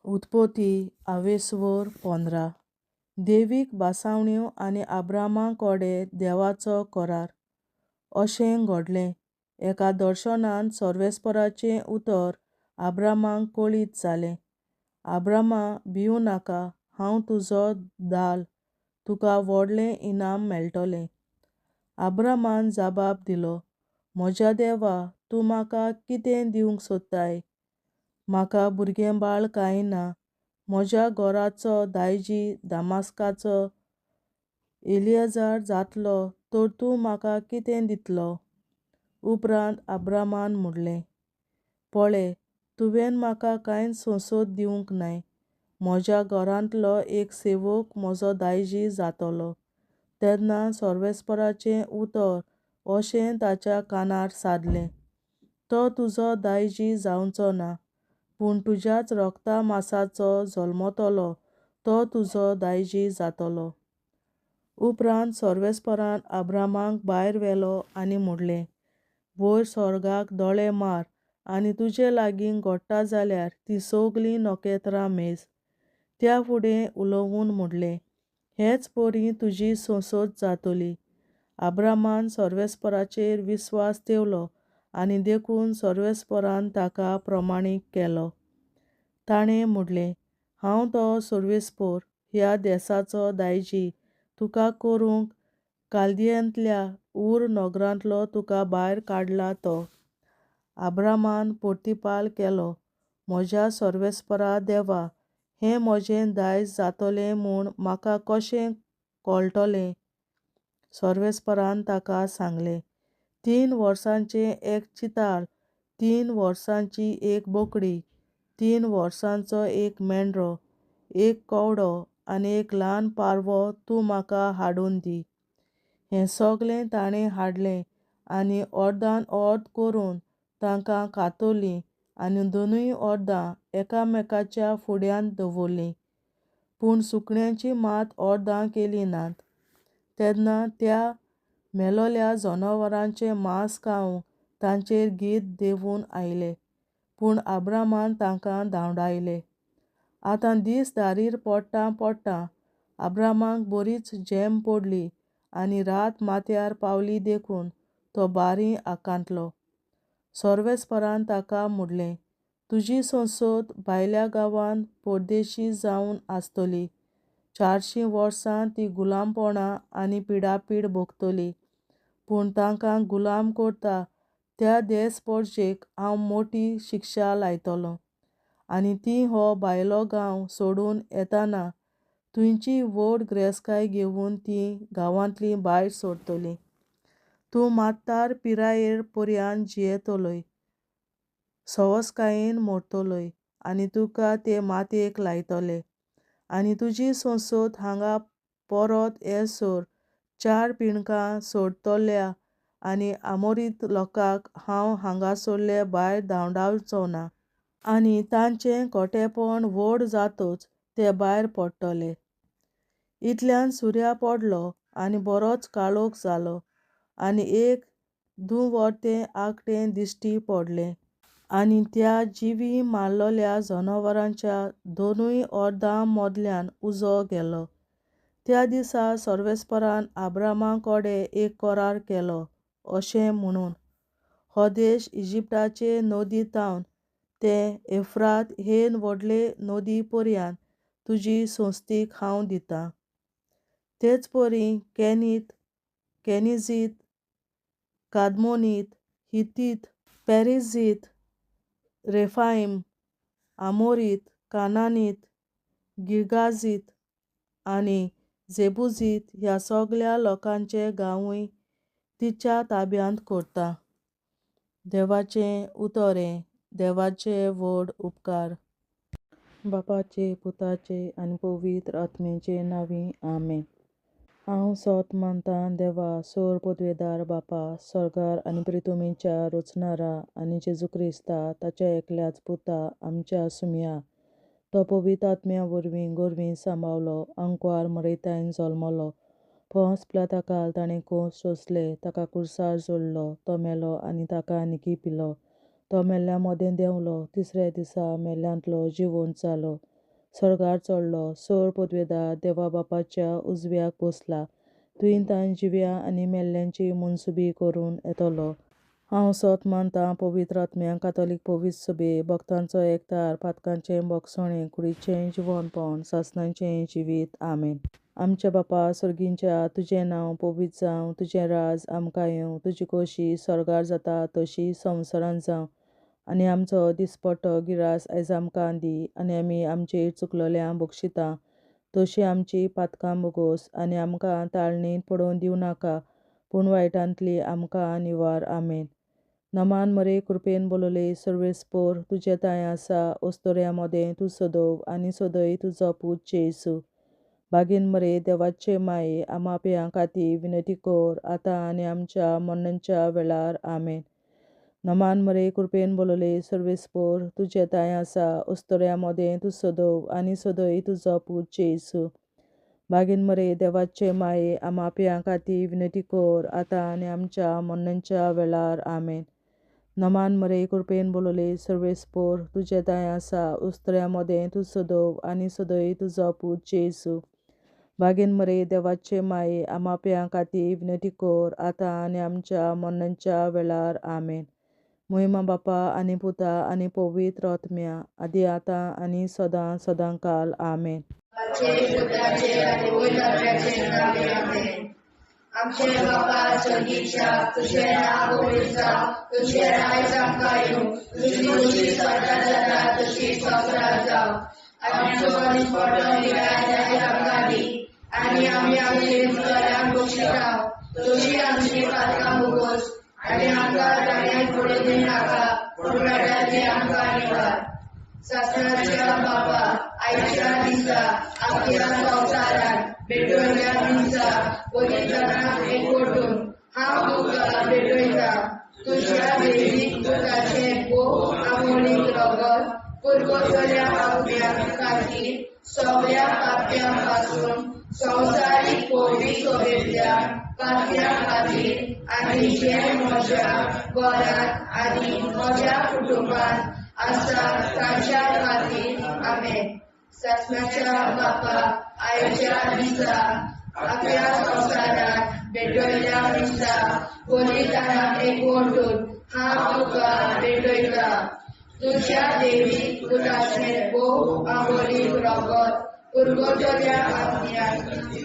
उत्पत्ती आवेस्वर 15. देवीक भासावण्यो आनी आब्रामा कोडे देवाचो करार. अशें घडलें, एका दर्शनांत सर्वेस्पराचें उतर आब्रामाक कळीत जालें, आब्रामा, भिवं नाका, हांव तुजो दाल, तुका व्हडलें इनाम मेळटलें. आब्रामान जबाब दिलो, म्हज्या देवा, तूं म्हाका कितें दिवंक सोदताय? म्हाका भुरगेंबाळ कांय ना. म्हज्या घराचो दायजी दामास्काचो एलिएजर जातलो तर तूं म्हाका कितें दितलो? उपरांत आब्रामान म्हणलें, पळे, तुवें म्हाका कांयच संसद दिवंक नाय. म्हज्या घरांतलो एक सेवक म्हजो दायजी जातलो. तेन्ना सर्वेस्पराचें उतर अशें ताच्या कानार सादलें, तो तुजो दायजी जावचो ना, पूण तुज्याच रगता मासाचो जल्मतलो तो तुजो दायजी जातलो. उपरांत सर्वेस्परान आब्रामाक भायर व्हेलो आनी म्हणलें, वयर सर्गाक दोळे मार आनी तुजे लागीं घडटा जाल्यार तीं सगलीं नखेत्रां मेज. त्या फुडें उलोवन म्हणलें, हेच परी तुजी संसद जातली. आब्रामान सर्वेस्पराचेर विस्वास ठेवलो आनी देखून सर्वेस्परान ताका प्रमाणीक केलो. ताणें म्हणलें, हांव तो सर्वेस्पर, ह्या देसाचो दायजी तुका करूंक कालदियेंतल्या ऊर नगरांतलो तुका भायर काडला तो. आब्रामान प्रतिपाल केलो, म्हज्या सर्वेस्परा देवा, हें म्हजें दायज जातलें म्हूण म्हाका कशें कळटलें? सर्वेस्परान ताका सांगलें, 3 वर्सांचें एक चिताल, 3 वर्सांची एक बोकडी, 3 वर्सांचो एक मेंढरो, एक कवडो आनी एक ल्हान पारवो तूं म्हाका हाडून दी. हें सगलें ताणें हाडलें आनी अर्दान अर्द करून तांकां कातरलीं आनी दोनूय अर्दां एकामेकाच्या फुड्यांत दवरलीं. पूण सुकण्यांचीं मात अर्दां केलीं नात. तेन्ना त्या मेलोल्या जनावरांचें मांस खावंक तांचेर गीद देंवून आयले. पूण आब्रामान तांकां धांवडायले. आतां दीस दारीर पडटां पडटां आब्रामाक बरीच झेम पडली आनी रात माथ्यार पावली देखून तो बारी आकांतलो. सर्वेस्परान ताका म्हणलें, तुजी संसद भायल्या गांवांत परदेशी जावन आसतली. 400 वर्सां ती गुलामपणां आनी पिडापीड भोगतली. पूण तांकां गुलाम करता त्या देस परजेक हांव मोटी शिक्षा लायतलों. आनी तीं हो भायलो गांव सोडून येताना थंयची व्हड ग्रेस्काय घेवन तीं गांवांतलीं भायर सरतलीं. तूं म्हातार पिरायेर पर्यान जियेतलोय, सवसकायेन मरतलोय आनी तुका ते मातयेक लायतले. आनी तुजी संसद हांगा परत येसर 4 पिणकां सोडतल्या आनी आमोरीत लोकांक हांव हांगासरले भायर धांवडावचो ना. आनी तांचें खोटेपण व्हड जातच ते भायर पडटले. इतल्यान सुर्या पडलो आनी बरोच काळोख जालो आनी एक धुंवरतें आगटें दिश्टी पडलें. आनी त्या जिवीं मारलेल्या जनावरांच्या दोनूय अर्दां मदल्यान उजो गेलो. त्या दिसा सर्वेस्परान आब्रामा कोडे एक करार केलो, अशें म्हणून, हो देश इजिप्ताचे नदी थावन ते एफ्रात हे व्हडले नदी पर्यान तुजी संस्थीक हांव दितां. तेच परी केनीत, केनिजीत, कादमोनीत, हितीत, पेरिझीत, रेफायम, आमोरीत, कानानीत, गिर्गाजीत आनी जेबुजीत ह्या सगल्या लोकांचे गांवूय तिच्या ताब्यांत करता. देवाचें उतर हें. देवाचे व्हड उपकार. बापाचे, पुताचे आनी पवित्र आत्म्याचे नांवी, आमेन. हांव सोत मानतां देवा, सोर पदवेदार बापा, सर्गार आनी प्रितुमेच्या रचणारा आनी जेजू क्रिस्ता, ताच्या एकल्याच पुता, आमच्या सुमया, तो पवित्र आत्म्या वरवीं गोरवीं सांबावलो, अंकवार मरेतायन जल्मलो, पोंस पिलाताकाल ताणें कोस सोंसले, ताका कुर्सार जोडलो, तो मेलो आनी ताका निकी पिलो, तो मेल्ल्या मदें देंवलो, तिसऱ्या दिसा मेल्ल्यांतलो जिवंत जालो. सर्गार चडलो, सोर पदवेदार देवा बापाच्या उजव्याक बसला, थंय तान जिव्या आनी मेल्ल्यांची मनसुबी करून येतलो. हांव सत मानतां पवित्र आत्म्या कातोलीक पवित्र सभे, भक्तांचो एकतार, पातकांचें भोगसणें, कुडीचें जिवनपण, सासणाचें जिवीत. आमेन. आमच्या बापा सर्गींच्या, तुजें नांव पवित्र जावं, तुजें राज आमकां येवं, तुजी खोशी सर्गार जाता तशी संवसारांत जावं. आनी आमचो दिसपट्टो गिरास आयज आमकां दी, आनी आमी आमचे चुकलोल्यांक बक्षिता तशी आमची पातकां भोगोस, आनी आमकां ताळणींत पडोवन दिवं नाका, पूण वायटांतली आमकां निवार. आमेन. नमान मरे, कृपेन बोलले, सर्वेस्पोर तुजें तांय आसा, ओस्तोऱ्या मोदें तूं सदोव आनी सदय तुजो पूत जेजू. बागीन मरे देवाचे माये, आमाप्यां खातीर विनंती कर, आतां आनी आमच्या मरणाच्या वेळार. आमेन. नमान मरे, कृपेन बोलले, सर्वेस्पोर तुजें तांय आसा, ओस्तोऱ्या मोदें तूं सदोव आनी सदय तुजो पूत जेजू. बागीन मरे देवाचे माये, आमाप्यां खातीर विनंती कर, आतां आनी आमच्या मरणाच्या वेळार. आमेन. नमान मरे, कृपेन बोलले, सर्वेस्पोर तुजें तांय आसा, उस्त्र्या मोदें तूं सदोव आनी सदय तुजो पूत जेजू. बागीन मरे देवाचे माये, आमाप्यां खातीर विनंती कर, आतां आनी आमच्या मरणाच्या वेळार. आमेन. मोहिमा बापा आनी पुता आनी पवित्र आत्म्या, आदी आतां आनी सदां सदां काल. आमेन. आमचे बापा सर्गीच्या, तुजें नांव पवित्र जावं, तुजें राज आमकां येवं, तुजी खोशी स्वर्गात जाता तशी संवसारांत जावं. आमचो दिसपट्टो गिरास आयज आमकां दी, आनी आमी आमचे चुकल्यांक बक्षिता तशी आमची पातकां भोगोस, आनी आमकां ताळ्यांत पडून दिवं नाका, पूण वायटांतली आमकां निवार. सासणाच्या बापा, आयच्या दिसा आमच्या संवसारांत भेटवल्या दिसा बलिदानाक एकवटून हांव तुका भेटयतां. तुज्या देवीक पुताचें भोव आमोलीक रगत पुरगतल्या आत्म्या खातीर सगळ्या पाप्यां पासून संवसारीक पवित्र सभेंतल्या पात्यां खातीर आनी जे म्हज्या घरांत आनी म्हज्या कुटुंबांत आसा तांच्या खातीर. आमेन. सासणाच्या बापा, आयच्या दिसा आपल्या संवसारांत भेटयल्या दिसा बलिदानाक एकवटून हांव तुका भेटयतां. तुज्या देवीक पुताचें भोव आमोलीक रगत पुरगतल्या आत्म्या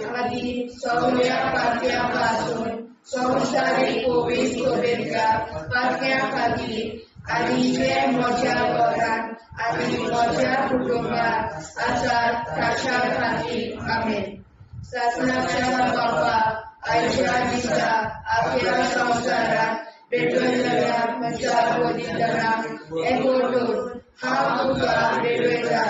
खातीर सगळ्या पात्यां पासून संवसारीक पवित्र सभेंतल्या पात्यां खातीर आनी जे म्हज्या घरांत आनी म्हज्या कुटुंबांत आसात ताच्या खातीर. आमेन. सासणाच्या बापा, आयच्या दिसा आपल्या संवसारांत भेटयलेल्या म्हज्या बलिदानाक एकवटून हांव तुका भेटयतां.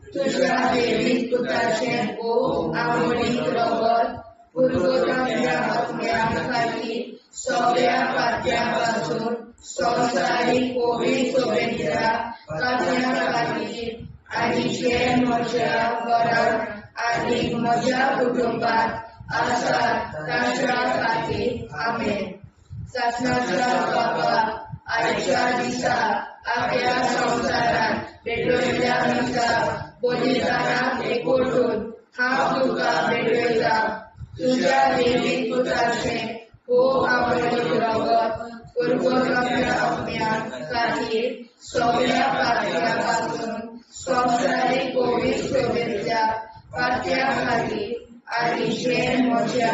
तुज्या देवीक पुताचें भोव आमोलीक रगत पुरगतल्या आत्म्या खातीर सगळ्या पात्यां पासून संवसारीक पवित्र सभेंतल्या पात्यां खातीर आनी जे म्हज्या घरांत आनी म्हज्या कुटुंबांत आसात तांच्या खातीर. आमेन. सासणाच्या बापा, आयच्या दिसा आपल्या संवसारांत भेटयल्या दिसा बलिदानाक एकवटून हांव तुका भेटयतां. तुज्या देवीक पुताचें भोव आमोलीक रगत पुरगतल्या आत्म्या खातीर सगळ्या पात्यां पासून संवसारीक पवित्र सभेंतल्या पात्यां खातीर आनी जे म्हज्या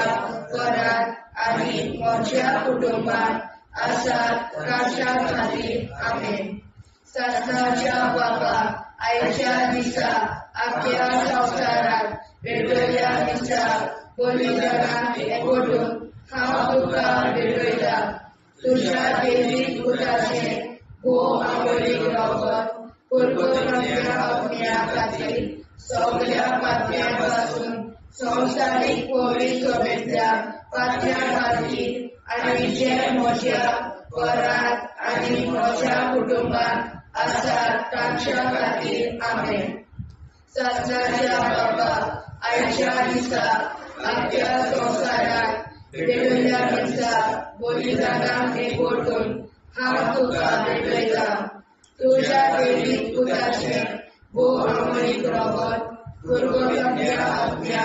घरांत आनी म्हज्या कुटुंबांत आसात तांच्या खातीर. आमेन. सासणाच्या बापा, आयच्या दिसा आपल्या संवसारांत भेटयल्या दिसा बलिदानाक एकवटून हांव तुका भेटयतां. तुज्या देवीक पुताचें भोव आमोलीक रगत पुरगतल्या आत्म्या खातीर सगळ्या पात्यां पासून संवसारीक पवित्र सभेंतल्या पात्यां खातीर आनी जे म्हज्या घरांत आनी म्हज्या कुटुंबांत आसात तांच्या खातीर. आमेन. सासणाच्या बापा, आयच्या दिसा आपल्या संवसारांत भेटयल्या दिसा बलिदानाक एकवटून हांव तुका भेटयतां. तुज्या देवीक पुताचें भोव आमोलीक आमोलीक रगत पुर्वजांच्या आत्म्या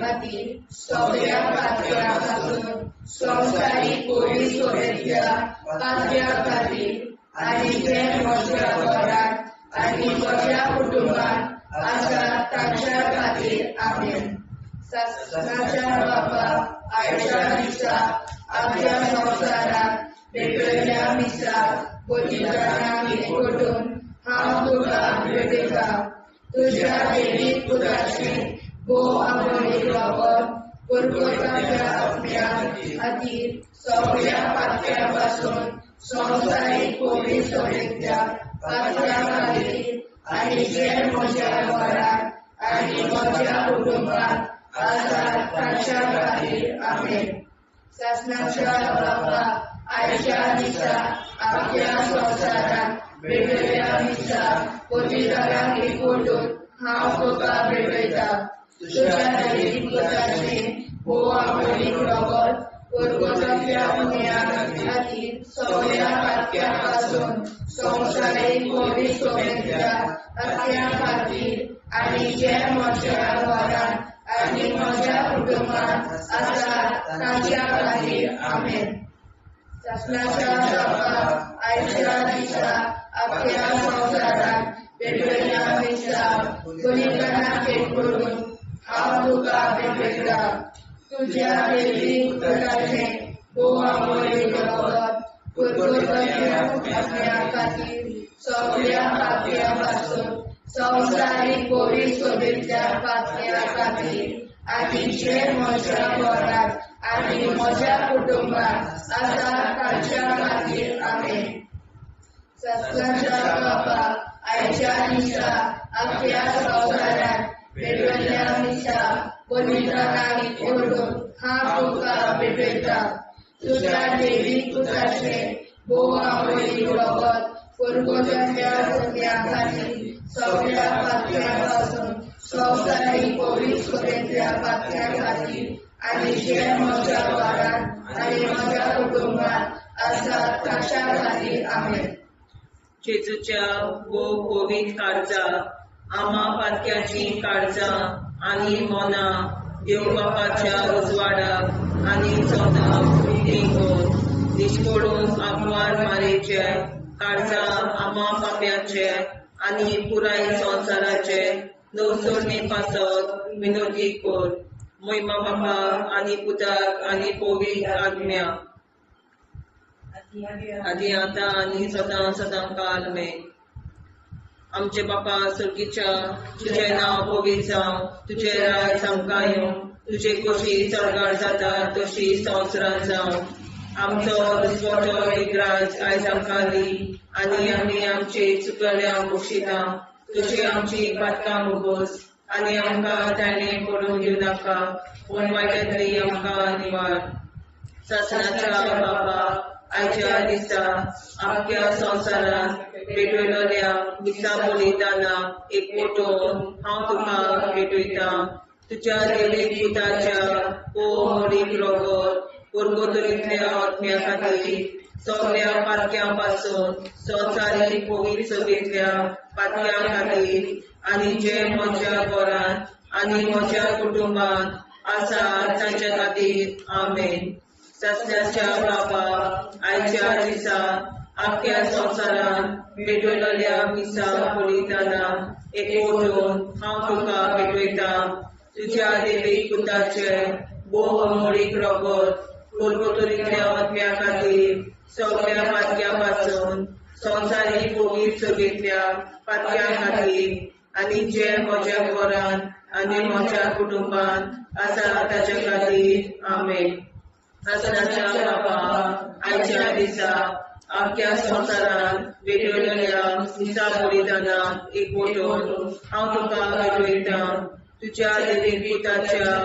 खातीर सगळ्या पातक्यां पासून संवसारीक पयली सोबेच्या पातक्यां खातीर आनी जे म्हज्या घरांत आनी म्हज्या कुटुंबांत आसा तांच्या खातीर. आमेन. सासणाच्या बापा, आयच्या दिसा आमच्या संवसारांत पेटयल्ल्या मिसा बलिदानाक एकवटून हांव तुका भेटयता. तुज्या देवीक पुताचें भोव आमोलीक रगत पुर्वजांच्या आत्म्या खातीर सगळ्या पातक्यां पासून संवसारीक पयली सोबेच्या पातक्यां खातीर आनी जे म्हज्या घरांत आनी म्हज्या कुटुंबांत आसा तांच्या खातीर. आमेन. सासणाच्या बापा, आयच्या दिसा आमच्या संवसारांत भेटयल्ल्या मिसा बलिदानाक एकवटून हांव तुका भेटयता. तुज्या देवीक पुताचें भोव आमोलीक रगत पुर्वजांच्या आत्म्या खातीर सगळ्या पातक्यां पासून संवसारीक पयली सोबेच्या पातक्यां खातीर आनी जे म्हज्या घरांत आनी म्हज्या कुटुंबांत आसा तांच्या खातीर. आमेन. सासणाच्या बापा, आयच्या दिसा आमच्या संवसारांत पेटयल्ल्या मिसा बलिदानाक एकवटून हांव तुका भेटयता. तुज्या देवीक पुताचें भोव आमोलीक रगत पुर्वजांच्या आत्म्या खातीर सगळ्या पातक्यां पासून संवसारीक पयली सोबेच्या पातक्यां खातीर आनी जे म्हज्या घरांत आनी म्हज्या कुटुंबांत आसा तांच्या खातीर. आमेन. सासणाच्या बापा, आयच्या दिसा आमच्या संवसारांत पेटयल्ल्या मिसा बलिदानाक एकवटून हांव तुका भेटयता. तुज्या देवीक पुताचें भोव आमोलीक रगत पुर्वजांच्या आत्म्या खातीर सगळ्या पातक्यां पासून संवसारीक पयली सोबेच्या पातक्यां खातीर आनी जे म्हज्या घरांत आनी म्हज्या कुटुंबांत आसा तांच्या खातीर. आमेन. जेजूच्या भोव पवित्र काळजा, आमा पातक्याचीं काळजां आनी मनां देव बापाच्या उजवाडाक आनी स्वताक उक्तीं कर. निश्कोडून आंकवार मारेचे काळजां आमा पाप्याचे आनी पुराय संवसाराचे नवसरणे पासत विनोदी कर. मोहिमा बापा आनी पुताक आनी पवित्र आत्म्या, आदी आतां आनी सदां सदां काल में. आमचे बापा सर्गीच्या, तुजें नांव पवित्र जावं, तुजें राज आमकां येवं, तुजे कशी सर्गार जाता तशी संवसारांत जावं. आमचो दिसवटो एक राज आयज आमकां दी आनी आमी आमचे चुकल्या बक्षिता तशी आमची पातकां मुगोस आनी आमकां ताणें पडून घेवं नाका, पूण वायटांतली आमकां निवार. सासणाच्या बापा, आयच्या दिसा आमच्या संवसारांत पेटयल्ल्या मिसा बलिदानाक एकवटून हांव तुका भेटयता. तुज्या देवीक पुताच्या भोव मोडीक रगत पुर्गोतरींतल्या आत्म्या खातीर सगळ्या पातक्यां पासून संवसारीक पवित्र सभेंतल्या पातक्यां खातीर आनी जे म्हज्या घरांत आनी म्हज्या कुटुंबांत आसा तांच्या खातीर. आमेन. सासणाच्या बापा, आयच्या दिसा आख्या संवसारांत पेटयल्ल्या मिसा बलिदानाक एकवटून हांव तुका भेटयता. तुज्या देवीक पुताचें भोव अमोलीक रगत पुर्वतरींतल्या आत्म्या खातीर सगळ्या पातक्यां पासून संवसारीक पवित्र सभेंतल्या पातक्यां खातीर आनी जे म्हज्या घरांत आनी म्हज्या कुटुंबांत आसा ताच्या खातीर. आमेन. सासणाच्या बापा, आयच्या दिसा आख्या संवसारांत पेटयल्ल्या मिसा बलिदानाक एकवटून हांव तुका भेटयता. तुज्या देवीक पुताच्या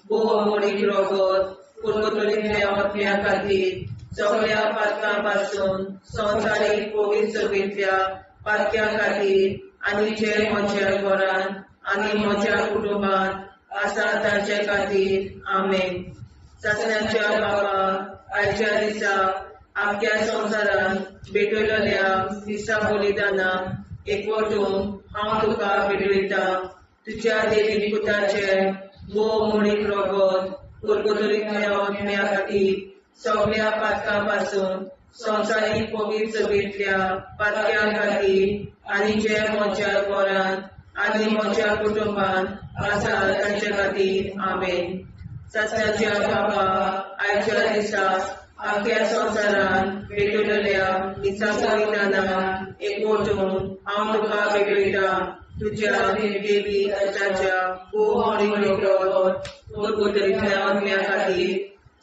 भोव अमोलीक रगत पुर्वतरींतल्या आत्म्या खातीर सगळ्या पातकां पासून संवसारीक पवित्र सभेंतल्या पातक्यां खातीर आनी जे म्हज्या घरांत आनी म्हज्या कुटुंबांत आसा तांचे खातीर. आमेन. सासणाच्या बापा, आयच्या दिसा आख्या संवसारांत भेटयल्ल्या मिसा बलिदानाक एकवटून हांव तुका भेटयता तुज्या देवी पुताचे भोव मोडीक रगत पुर्गुतरींतल्या आत्म्या खातीर सगळ्या पातकां पासून संवसारीक पवित्र सभेंतल्या पातक्यां खातीर आनी जे म्हज्या घरांत आनी म्हज्या कुटुंबांत आसा तांचे खातीर. आमेन. सासणाच्या बाबा, आयच्या दिसा आख्या संवसारांत भेटवलेल्या मिसा बलिदानाक एकवटून हांव तुका भेटयता तुज्या देवी पुताच्या भोव मोडीक रगत पुर्गुतरींतल्या आत्म्या खातीर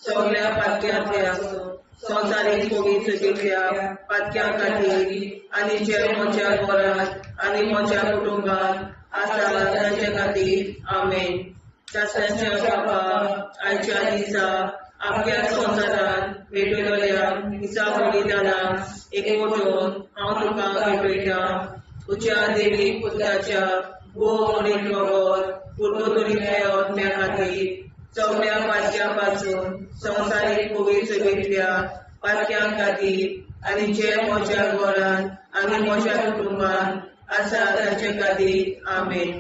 सगळ्या पातक्यांतल्या संवसारीक पवित्र सभेंतल्या पातक्यां खातीर आनी जे म्हज्या घरांत आनी म्हज्या कुटुंबांत आसा तांचे खातीर. आमेन. सासणाच्या बाबा, आयच्या दिसा आख्या संवसारांत भेटवलेल्या मिसा बलिदानाक एकवटून हांव तुका भेटयता तुज्या देवी पुताच्या भोव मोडीक रगत पुर्गुतरींतल्या आत्म्या खातीर सगळ्या पातक्यां पासून संवसारीक पवित्र सभेंतल्या पातक्यां खातीर आनी जे म्हज्या घरांत आनी म्हज्या कुटुंबांत आसा तांचे खातीर. आमेन.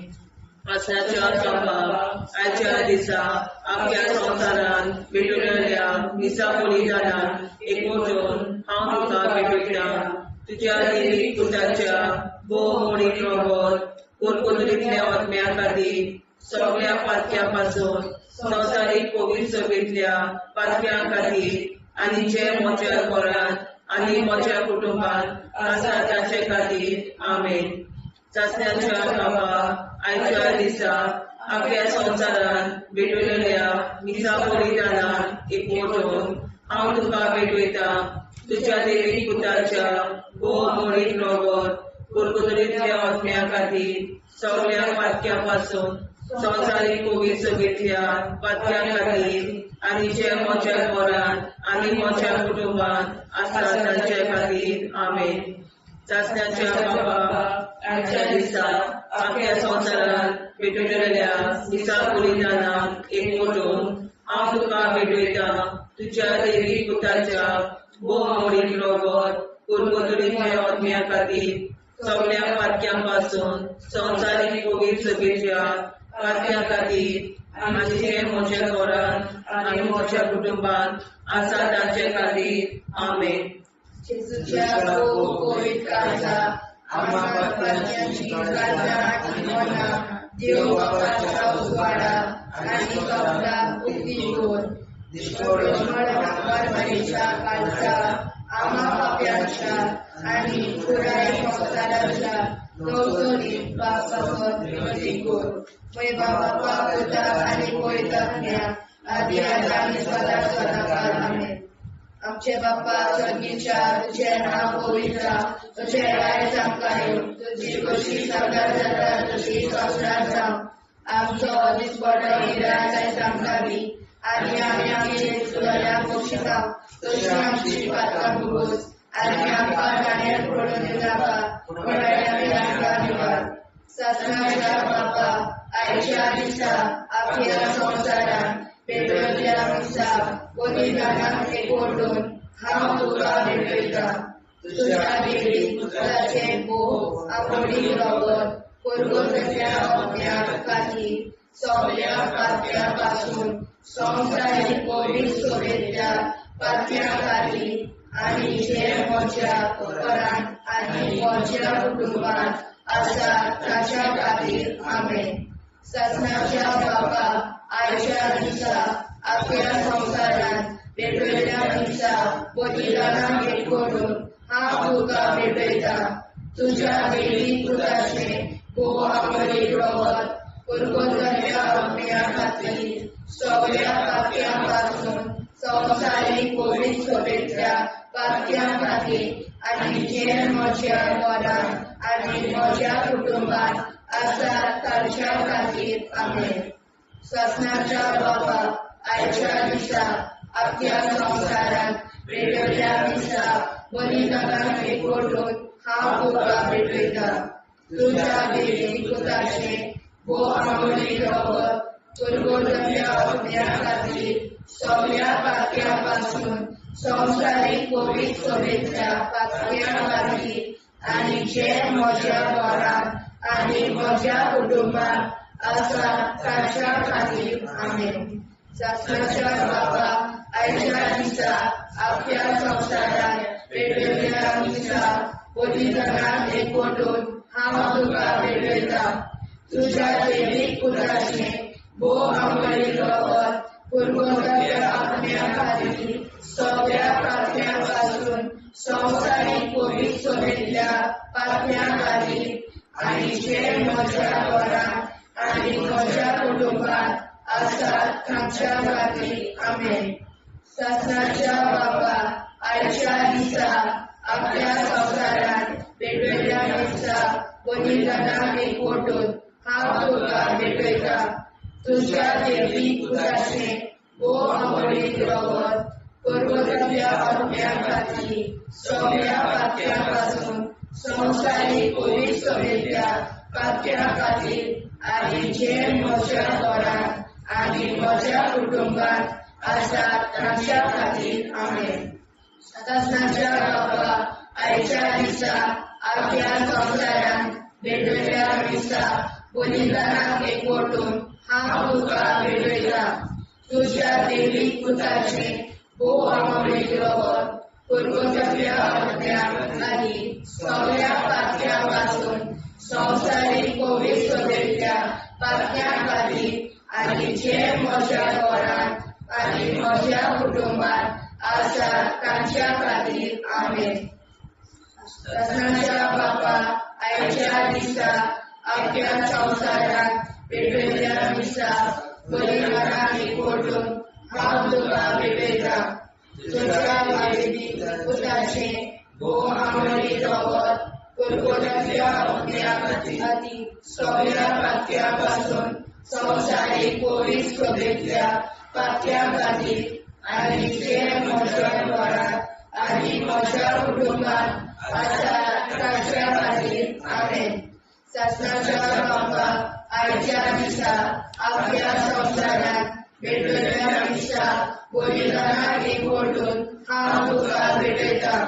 आसनाच्या बाबा, आयच्या दिसा आख्या संवसारांत भेटवलेल्या मिसा बलिदानाक एकवटून हांव तुका भेटयता तुज्या देवी पुताच्या भोव मोडीक रगत पुर्गुतरींतल्या आत्म्या खातीर सगळ्या पातक्यां पासून संवसारीक पवित्र सभेंतल्या पातक्यां खातीर आनी जे म्हज्या घरांत आनी म्हज्या कुटुंबांत आसा तांचे खातीर. आमेन. सासणाच्या बाबा, आयच्या दिसा आख्या संवसारांत भेटवलेल्या मिसा बलिदानाक एकवटून हांव तुका भेटयता तुज्या देवी पुताच्या भोव मोडीक रगत पुर्गुतरींतल्या आत्म्या खातीर सगळ्या पातक्यां पासून संवसारीक पवित्र सभेंतल्या पातक्यां खातीर आनी जे म्हज्या घरांत आनी म्हज्या कुटुंबांत आसा तांचे खातीर. आमेन. सासणाच्या बाबा, आयच्या दिसा आख्या संवसारांत भेटवलेल्या मिसा बलिदानाक एकवटून हांव तुका भेटयता तुज्या देवी पुताच्या भोव मोडीक रगत पुर्गुतरींतल्या आत्म्या खातीर सगळ्या पातक्यां पासून संवसारीक पवित्र सभेच्या पातक्यां खातीर आनी जे म्हज्या घरांत आनी म्हज्या कुटुंबांत आसा तांचे खातीर. आमेन. जेजूच्या भोव पवित्र काळजा, आम्हा पातक्यांची काळजां आनी मनां देव बापाच्या उजवाडा आनी कपलाक उक्ती दवर. मरणाच्या काळजा, आम्हा पाप्यांच्या आनी पुराय संवसाराच्या गवसणीक बापासत मदीं कर. मय बापा, पुता आनी पवित्र आत्म्या, आदी आतां आनी सदां सदां काळ. आमेन. आमचे बाप्पा स्वर्गीच्या, तुजें नांव पवित्र जावं, तुजें राज्य आमकां येवं, तुजी खोशी स्वर्गार जाता तशी संवसारांत जावं. आमचो दिसपडो गिरास आयज आमकां दी, आनी आमी आमचे चुकल्यांक बक्षिता तशी आमची पातकां भोगोस, आनी आमकां जाण्यार पडून दिनाका, पूण आमकां निवार. सासणाच्या बापा, आयच्या दिसा आख्या संवसारांत पेटवल्ल्या मिसा बलिदानाक एकवटून हांव तुका भेटयता तुज्या देवी पुताचें भोव आमोडीक रगत पुर्गुतल्या आत्म्या खातीर सगळ्या पातक्यां पासून संवसारीक पवित्र सभेंतल्या पातक्यां खातीर आनी जे म्हज्या घरांत आनी म्हज्या कुटुंबांत आसा ताच्या खातीर. आमेन. सासणाच्या बापा, आयच्या दिसा आख्या संवसारांत पेटवल्ल्या मिसा बलिदानाक एकवटून हांव तुका भेटयता तुज्या देवी पुताचें भोव आमोडीक रगत पुर्गुतल्या आत्म्या खातीर सगळ्या पातक्यां पासून संवसारीक पवित्र सभेंतल्या पातक्यां खातीर आनी जे म्हज्या घरांत आनी म्हज्या कुटुंबांत आसा तांच्या खातीर. आमेन. सासणाच्या बापा, आयच्या दिसा आख्या संवसारांत पेटवल्ल्या मिसा बलिदानाक एकवटून हांव तुका भेटयता तुज्या देवी पुताचें भोव आमोडीक रगत पुर्गुतल्या आत्म्या खातीर सगळ्या पातक्यां पासून संवसारीक पवित्र सभेंतल्या पातक्यां खातीर आनी जे म्हज्या घरांत आनी म्हज्या कुटुंबांत आसा तांच्या खातीर. आमेन. सासणाच्या बापा, आयच्या दिसा आख्या संवसारांत पेटयल्ल्या मिसा बलिदानाक एकवटून हांव तुका भेटयतां. तुज्या देवीक पुताचें भोव आवडीक रगत पुर्वजाच्या आत्म्या खातीर सगळ्या पातक्यां पासून संवसारीक कोवीड सभेंतल्या पातक्यां खातीर आनी जे म्हज्या घरांत आनी म्हज्या कुटुंबांत आसात तांच्या खातीर. आमेन. सासणाच्या बापा, आयच्या दिसा आपल्या संवसारांत पेटयल्ल्या मिसा बलिदानाक एकवटून हांव तुका भेटयतां. तुज्या देवी पुताचें भोव आवडीक रगत पुर्वजाच्या आत्म्या खातीर सगळ्या पातक्यां पासून संवसारीक कोवीड सभेंतल्या पातक्यां खातीर आनी जे म्हज्या घरांत आनी म्हज्या कुटुंबांत आसात तांच्या खातीर. आमेन. सासणाच्या बापा, आयच्या दिसा आख्या संवसारांत भेटयल्ल्या मिसा बलिदानाक एकवटून हांव तुका भेटयतां. तुज्या देवी पुताचें भोव आवडीक रगत पुर्वजाच्या आत्म्या खातीर सगळ्या पातक्यां पासून संवसारीक कोवीड सभेंतल्या पातक्यां खातीर आनी जे म्हज्या घरांत आनी म्हज्या कुटुंबांत आसा तांच्या खातीर. आमेन. सासणाच्या बापा, आयच्या दिसा आख्या संवसारांत पेटयल्ल्या मिसा बलिदानाक एकवटून हांव तुका भेटयतां. तुज्या देवी पुताचें भोव आवडीक रगत पुर्वजाच्या आत्म्या खातीर सगळ्या पातक्यां पासून संवसारीक कोवीड सभेंतल्या पातक्यां खातीर आनी जे म्हज्या घरांत आनी म्हज्या कुटुंबांत आसा तांच्या खातीर. आमेन. सासणाच्या बापा, आयच्या दिसा आख्या संवसारांत भेटयल्ल्या मिसा बलिदानाक एकवटून हांव तुका भेटयतां.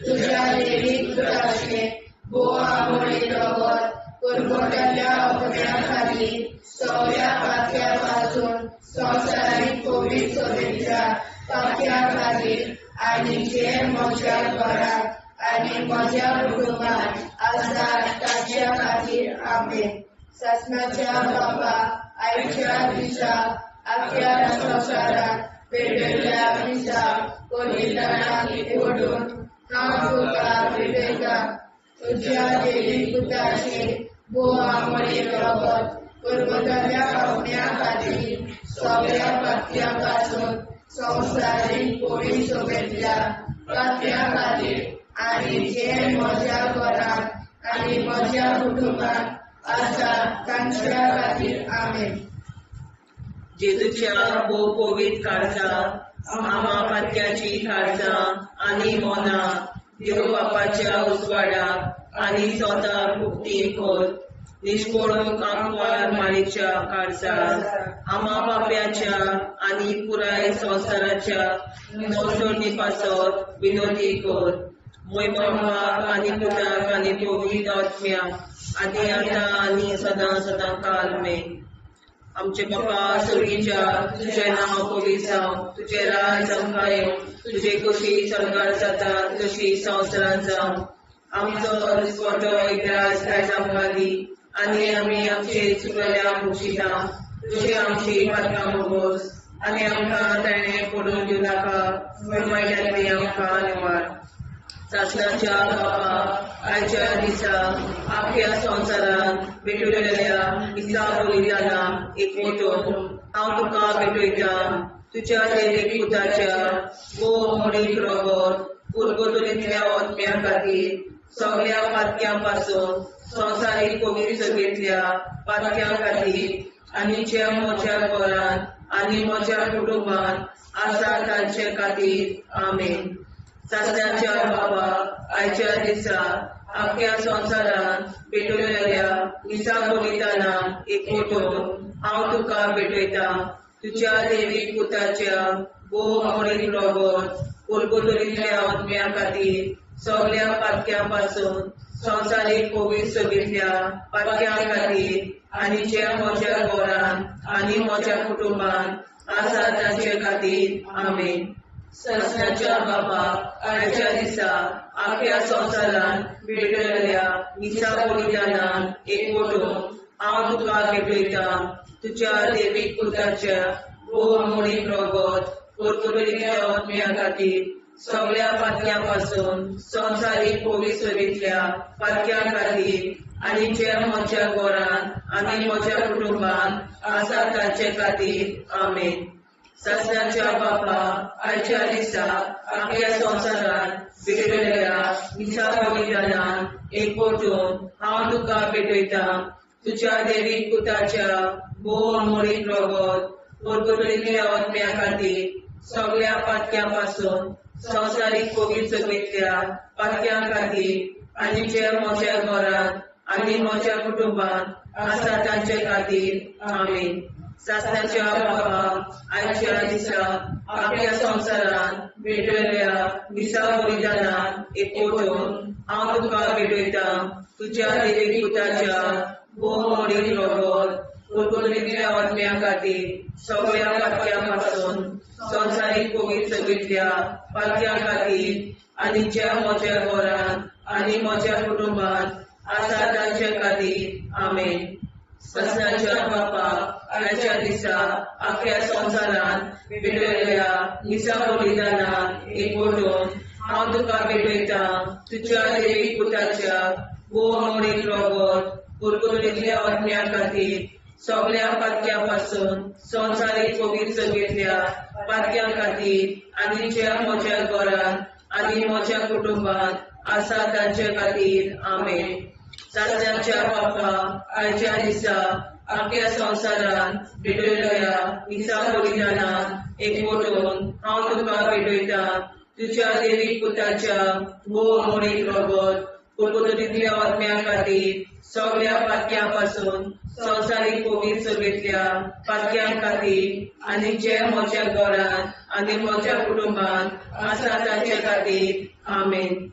तुज्या देवी पुताचें भोव आवडीक रगत पुर्वजाच्या आत्म्या खातीर सगळ्या पातक्यां पासून संवसारीक कोवीड सभेंतल्या पातक्यां खातीर आनी जे म्हज्या घरांत आनी म्हज्या कुटुंबांत आसा तांच्या खातीर. आमेन. सासणाच्या बापा, आयच्या दिसा आख्या संवसारांत पेटयल्ल्या मिसा बलिदानाक एकवटून हांव तुका भेटयतां. तुज्या देवी पुताचें भोव आवडीक रगत पुर्वजाच्या आत्म्या खातीर सगळ्या पातक्यां पासून संवसारीक कोवीड सभेंतल्या पातक्यां खातीर आनी जे म्हज्या घरांत आनी म्हज्या कुटुंबांत आसा तांच्या खातीर. आमेन. जेजूच्या भोव पवित्र काळजा, आमा पातक्याची काळजां आनी मनां देव बापाच्या उजवाडाक आनी स्वताक मुक्ती कर. निश्कोळूंक आंकवार मारीच्या काळजार, आमा पाप्याच्या आनी पुराय संवसाराच्या नवसोडणी पासत विनोदी कर. मोय बापाक आनी पुताक आनी पवित्र आत्म्याक आनी आतां आनी सदां सदां काल मेन. आमचे बापा स्वर्गीच्या, तुजें नांव पवित्र जावं, तुजें राज आमकां येवं, तुजे कशी स्वर्गार जाता तशी संवसारांत जावं. आमचो दिसपटो इतिहास आयज आमकां दी आनी आमी आमचे चुकल्या मुक्षिता तुजी आमची पात्रां मोगोस आनी आमकां ताणें पडून दिवं नाका, पूण वायटांतली आमकां निवार. सासणाच्या बापा, आयच्या दिसा आख्या संवसारांत भेटयलेल्या मिसा बलिदानाक एकवटून हांव तुका भेटयतां. तुज्या देवीक पुताच्या भोव मोडीक रगत पुर्गतुरींतल्या आत्म्या खातीर सगळ्या पातक्यां पासून संवसारीक कोवीड सभेंतल्या पातक्यां खातीर आनी जे म्हज्या घरांत आनी म्हज्या कुटुंबांत आसा तांचे खातीर. आमेन. सासणाच्या बाबा, आयच्या दिसा आख्या संवसारांत पेटवलेल्या मिसा बलिदानाक एकवटून हांव तुका भेटयतां. तुज्या देवी पुताच्या भोव मोडीक रगत पुर्गतुरींतल्या आत्म्या खातीर सगळ्या पातक्यां पासून संवसारीक पवित्र सभेंतल्या पातक्यां खातीर आनी जे म्हज्या घरान आनी म्हज्या कुटुंबान आसा तांचे खातीर. आमेन. सासणाच्या बापा, आयच्या दिसा आख्या संवसारान भेटयल्ल्या मिसा बलिदानान एकवटून हांव तुका भेटयतां तुज्या देवीक पुताच्या भोव अमोलीक रगत पुर्तुगेच्या आत्म्या खातीर सगळ्या पातक्यां पासून संवसारीक पवित्र सभेंतल्या पातक्यां खातीर आनी जे म्हज्या घरान आनी म्हज्या कुटुंबान आसा तांचे खातीर. आमेन. सासणाच्या बापा, आयच्या दिसा आख्या संवसारान भेटयल्ल्या मिसा बलिदानान एकवटून हांव तुका भेटयतां तुज्या देवीक पुताच्या भोव अमोलीक रगत पुर्तुगेच्या आत्म्या खातीर सगळ्या पातक्यां पासून संवसारीक पवित्र सभेंतल्या पातक्यां खातीर आनी जे म्हज्या घरान आनी म्हज्या कुटुंबान आसा तांचे खातीर. आमेन. सासणाच्या बापा, आयच्या दिसा आख्या संवसारान भेटयल्ल्या मिसा बलिदानान एकवटून हांव तुका भेटयतां तुज्या देवीक पुताच्या भोव अमोलीक रगत पुर्तुगेच्या आत्म्या खातीर सगळ्या पातक्यां पासून संवसारीक पवित्र सभेंतल्या पातक्यां खातीर आनी ज्या म्हज्या घरान आनी म्हज्या कुटुंबान आसा तांचे खातीर. आमेन. सासणाच्या बापा, आयच्या दिसा आख्या संवसारान भेटयल्ल्या मिसा बलिदानान एकवटून हांव तुका भेटयतां तुज्या देवीक पुताच्या भोव अमोलीक रगत पुर्तुगेच्या आत्म्या खातीर सगळ्या पातक्यां पासून संवसारीक पवित्र सभेंतल्या पातक्यां खातीर आनी ज्या म्हज्या घरान आनी म्हज्या कुटुंबान आसा तांचे खातीर. आमेन. सासणाच्या बापा, आयच्या दिसा आख्या संवसारान भेटयल्ल्या मिसा बलिदानान एकवटून हांव तुका भेटयतां तुज्या देवीक पुताच्या भोव अमोलीक रगत पुर्तुगेच्या आत्म्या खातीर सगळ्या पातक्यां पासून संवसारीक पवित्र सभेंतल्या पातक्यां खातीर आनी जे म्हज्या घरान आनी म्हज्या कुटुंबान आसा तांचे खातीर. आमेन.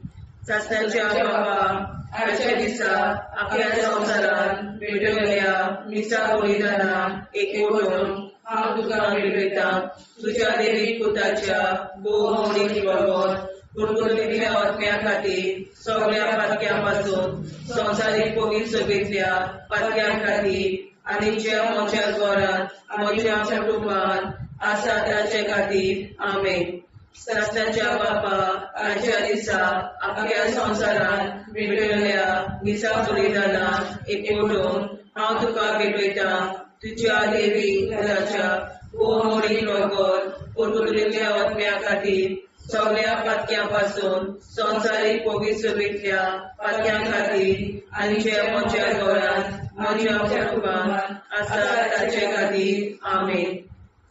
सासणाच्या बापा, आयच्या दिसा आख्या संवसारान भेटयल्ल्या मिसा बलिदानान एकवटून हांव तुका भेटयतां तुज्या देवीक पुताच्या भोव अमोलीक रगत पुर्तुगेच्या आत्म्या खातीर सगळ्या पातक्यां पासून संवसारीक पवित्र सभेंतल्या पातक्यां खातीर आनी ज्या म्हज्या घरान म्हज्या कुटुंबान आसा तांचे खातीर. आमेन. सासणाच्या बापा, आयच्या दिसा आख्या संवसारान भेटयल्ल्या मिसा बलिदानान एकवटून हांव तुका भेटयतां तुज्या देवीक पुताच्या भोव अमोलीक रगत पुर्तुगेच्या आत्म्या खातीर सगळ्या पातक्यां पासून संवसारीक पवित्र सभेंतल्या पातक्यां खातीर आनी जे म्हज्या घरान म्हज्या कुटुंबान आसा तांचे खातीर. आमेन.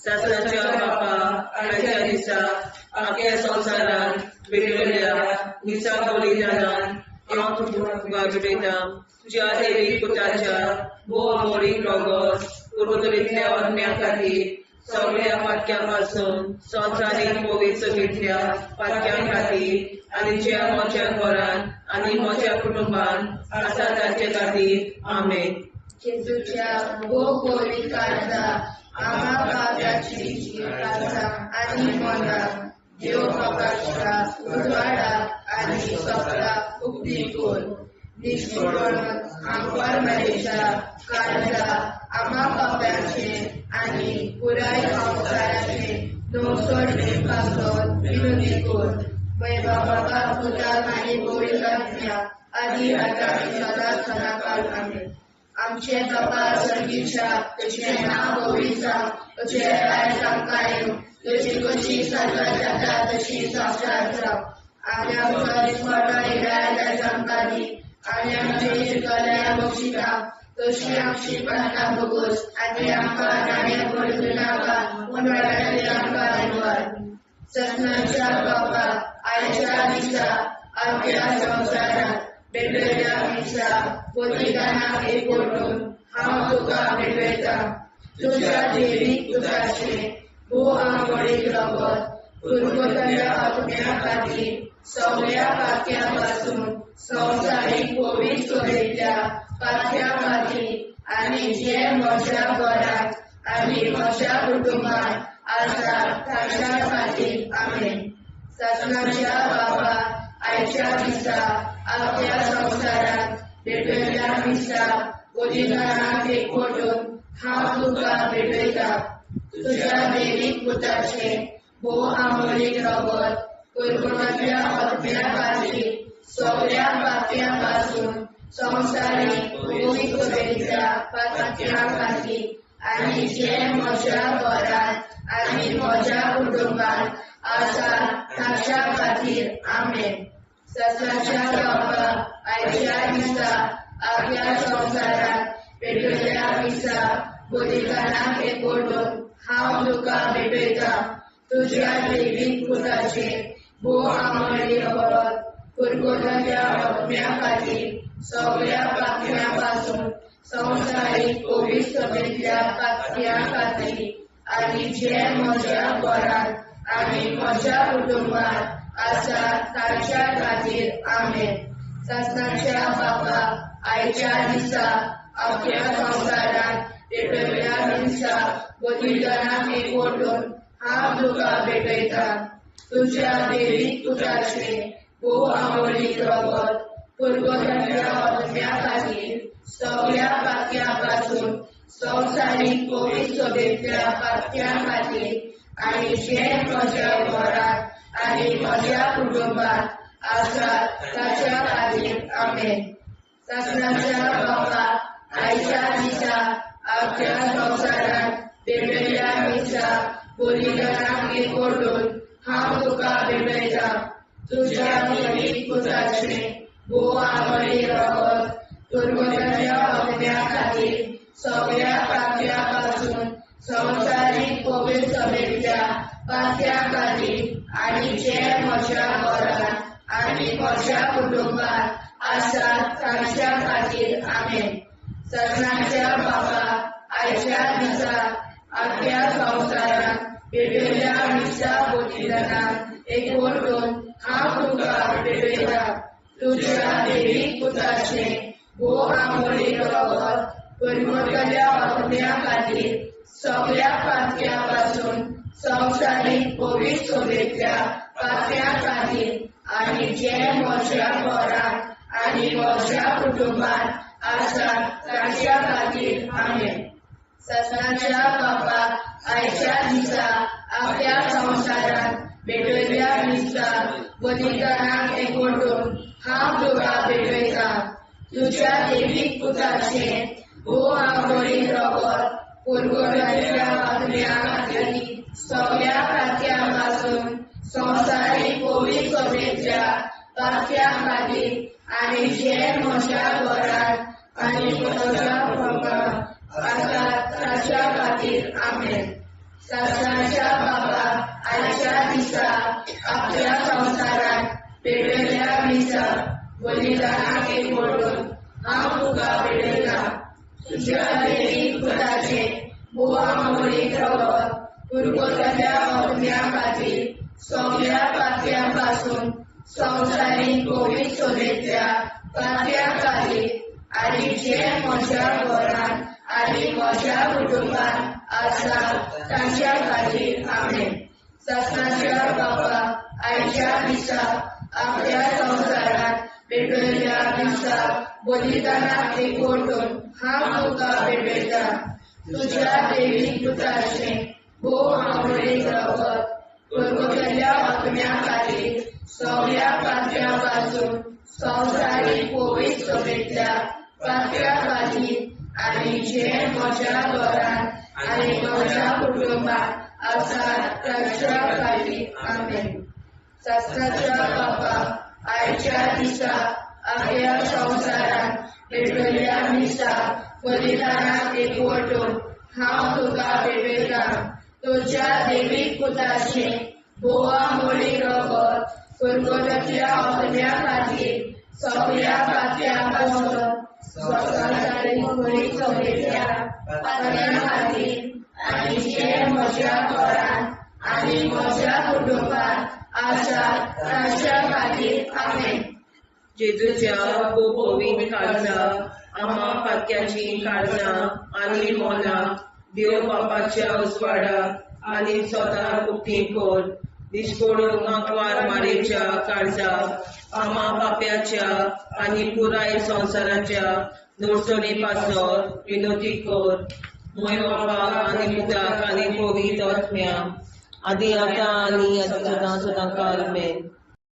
सासणाच्या बापा, आयच्या दिसा आख्या संवसारान भेटयल्ल्या मिसा बलिदानान हांव तुका भेटयतां तुज्या देवीक पुताच्या भोव अमोलीक रगत पुर्तुगेच्या आत्म्या खातीर सगळ्या पातक्यां पासून संवसारीक पवित्र सभेंतल्या पातक्यां खातीर आनी ज्या म्हज्या घरान आनी म्हज्या कुटुंबान आसा तांचे खातीर. आमेन. जेजूच्या भोव पवित्र काळजा आमा पाप्याची काळजां आनी मनां देव बापाच्या उजवाडाक आनी स्वताक उक्ती कर. निश्पण आमकां मरेच्या काळजा आमा पाप्याचे आनी पुराय संवसाराचे नवसोडणे पासत विनंती कर. बाबा पुताक आनी पवित्र आत्म्या आदी आतां आनी सदांच सदांकाळ. आमेन. आमचे बापा स्वर्गीच्या, तुजें नांव पवित्र जावं, तुजें राज आमकां येवं, तुजी कशी स्वर्गात जाता तशी संवसारांत जावं. आनी आमचो दिसवडो येयात आयज आमकां दी, आनी आमचे शिकल्या बक्षिता तशी आमची पातकां भोगोस, आनी आमकां नाण्या पडूं नाका, पूण वायटांतल्यान आमकां निवार. सपनाच्या बापा, आयच्या दिसा आमच्या संवसारांत भेटयल्या मिसा बलिदानाक एकवटून हांव तुका भेटयतां तुज्या देवीक पुताचें भोव आमोडीक रगत पुर्वतल्या आत्म्या खातीर सगळ्या पात्यां पासून संवसारीक पवित्र सभेंतल्या पात्यां खातीर आनी जे म्हज्या घरांत आनी म्हज्या कुटुंबांत आसा ताच्या खातीर. आमेन. सासणाच्या बाबा, आयच्या दिसा आपल्या संवसारांत भेटयल्ल्या मिसा बलिदानाक एकवटून हांव तुका भेटयता. तुज्या देवीक पुताचें भोव आमोलीक रगत कुरकुटांतल्या आत्म्या खातीर सगळ्या पात्यां पासून संवसारीक पवित्र सभेंतल्या पात्यां खातीर आनी जे म्हज्या घरांत आनी म्हज्या कुटुंबांत आसा ताच्या खातीर. आमेन. सासणाच्या बाबा, आयच्या दिसा आपल्या संवसारांत पेटयल्ल्या मिसा बलिदानाक एकवटून हांव तुका भेटयता. तुज्या देवीक पुताचें भोव आमोली रगत कुरकुटांतल्या आत्म्या खातीर सगळ्या पात्यां पासून संवसारीक पवित्र सभेंतल्या पात्यां खातीर आनी जे म्हज्या घरांत आनी म्हज्या कुटुंबांत आसा ताच्या खातीर. आमेन. सासणाच्या बाबा, आयच्या दिसा आपल्या संवसारांत पेटयल्ल्या मिसा बलिदानाक एकवटून हांव तुका भेटयता. तुज्या देवीक पुताचें भोव आमोलीक रगत कुरकुटांतल्या आत्म्या खातीर सगळ्या पात्यां पासून संवसारीक पवित्र सभेंतल्या पात्यां खातीर आनी जे म्हज्या घरांत आनी म्हज्या कुटुंबांत आसा ताच्या खातीर. आमेन. सासणाच्या बाबा, आयच्या दिसा आपल्या संवसारांत पेटयल्ल्या मिसा बलिदानाक एकवटून हांव तुका भेटयता. तुज्या देवीक पुताचें भोव आमोली रगत कुरकुटांतल्या आत्म्या खातीर सगळ्या पात्यां पासून संवसारीक पवित्र सभेंतल्या पात्यां खातीर आनी जे म्हज्या घरांत आनी म्हज्या कुटुंबांत आसा तांच्या खातीर. आमेन. सासणाच्या बाबा, आयच्या दिसा आपल्या संवसारांत पेटयल्ल्या मिसा बलिदानाक एकवटून हांव तुका भेटयता. तुज्या देवीक पुताचें भोव आमोलीक रगत कुरकुटांतल्या आत्म्या खातीर सगळ्या पात्यां पासून संवसारीक पवित्र सभेंतल्या पात्यां खातीर आनी जे म्हज्या घरांत आनी म्हज्या कुटुंबांत आसा ताच्या खातीर. आमेन. सासणाच्या बाबा, आयच्या दिसा आपल्या संवसारांत भेटयल्ल्या मिसा बलिदानाक एकवटून हांव तुका भेटयता. तुज्या देवीक पुताचें भोव आमोलीक रगत कुरकुटांतल्या आत्म्या खातीर सगळ्या पात्यां पासून संवसारीक पवित्र सभेंतल्या पात्यां खातीर आनी जे म्हज्या घरांत आनी म्हज्या कुटुंबांत आसा ताच्या खातीर. आमेन. सासणाच्या बाबा, आयच्या दिसा आपल्या संवसारांत पेटयल्ल्या मिसा बलिदानाक एकवटून हांव तुका भेटयता. तुज्या देवीक पुताचें भोव आमोलीक रगत कुरकुटांतल्या आत्म्या खातीर सगळ्या पात्यां पासून संवसारीक पवित्र सभेंतल्या पात्यां खातीर आनी जे म्हज्या घरांत आनी म्हज्या कुटुंबांत आसा तांच्या खातीर. आमेन. सासणाच्या बाबा, आयच्या दिसा आपल्या संवसारांत पेटयल्ल्या मिसा बलिदानाक एकवटून हांव तुका भेटयता. तुज्या देवीक पुताचें भोव आमोलीक रगत कुरकुटांतल्या आत्म्या खातीर सगळ्या पात्यां पासून संवसारीक पवित्र सभेंतल्या पात्यां खातीर आनी जे म्हज्या घरांत आनी म्हज्या कुटुंबांत आसा ताच्या खातीर. आमेन. सासणाच्या बाबा, आयच्या दिसा आपल्या संवसारांत पेटयल्ल्या मिसा बलिदानाक एकवटून हांव तुका भेटयता. तुज्या देवीक पुताचें भोव आमोलीक रगत कुरकुटांतल्या आत्म्या खातीर सगळ्या पात्यां पासून संवसारीक पवित्र सभेंतल्या पात्यां खातीर आनी जे म्हज्या घरांत आनी म्हज्या कुटुंबांत आसा तांच्या खातीर. जेजूच्या भोव काळजा, आमा पातक्याची काळजां आनी मोनां देव बापाच्या उजवाडाक आनी स्वता उक्ती कर. निश्कोडून आंकवार मारेच्या काळजा, आमा पाप्याच्या आनी पुराय संवसाराच्या नोडसणी पासत विनोती कर. मोय बापाक आनी पुताक आनी पवित्र आत्म्या, आदी आतां आनी सदां सदां काल मेन.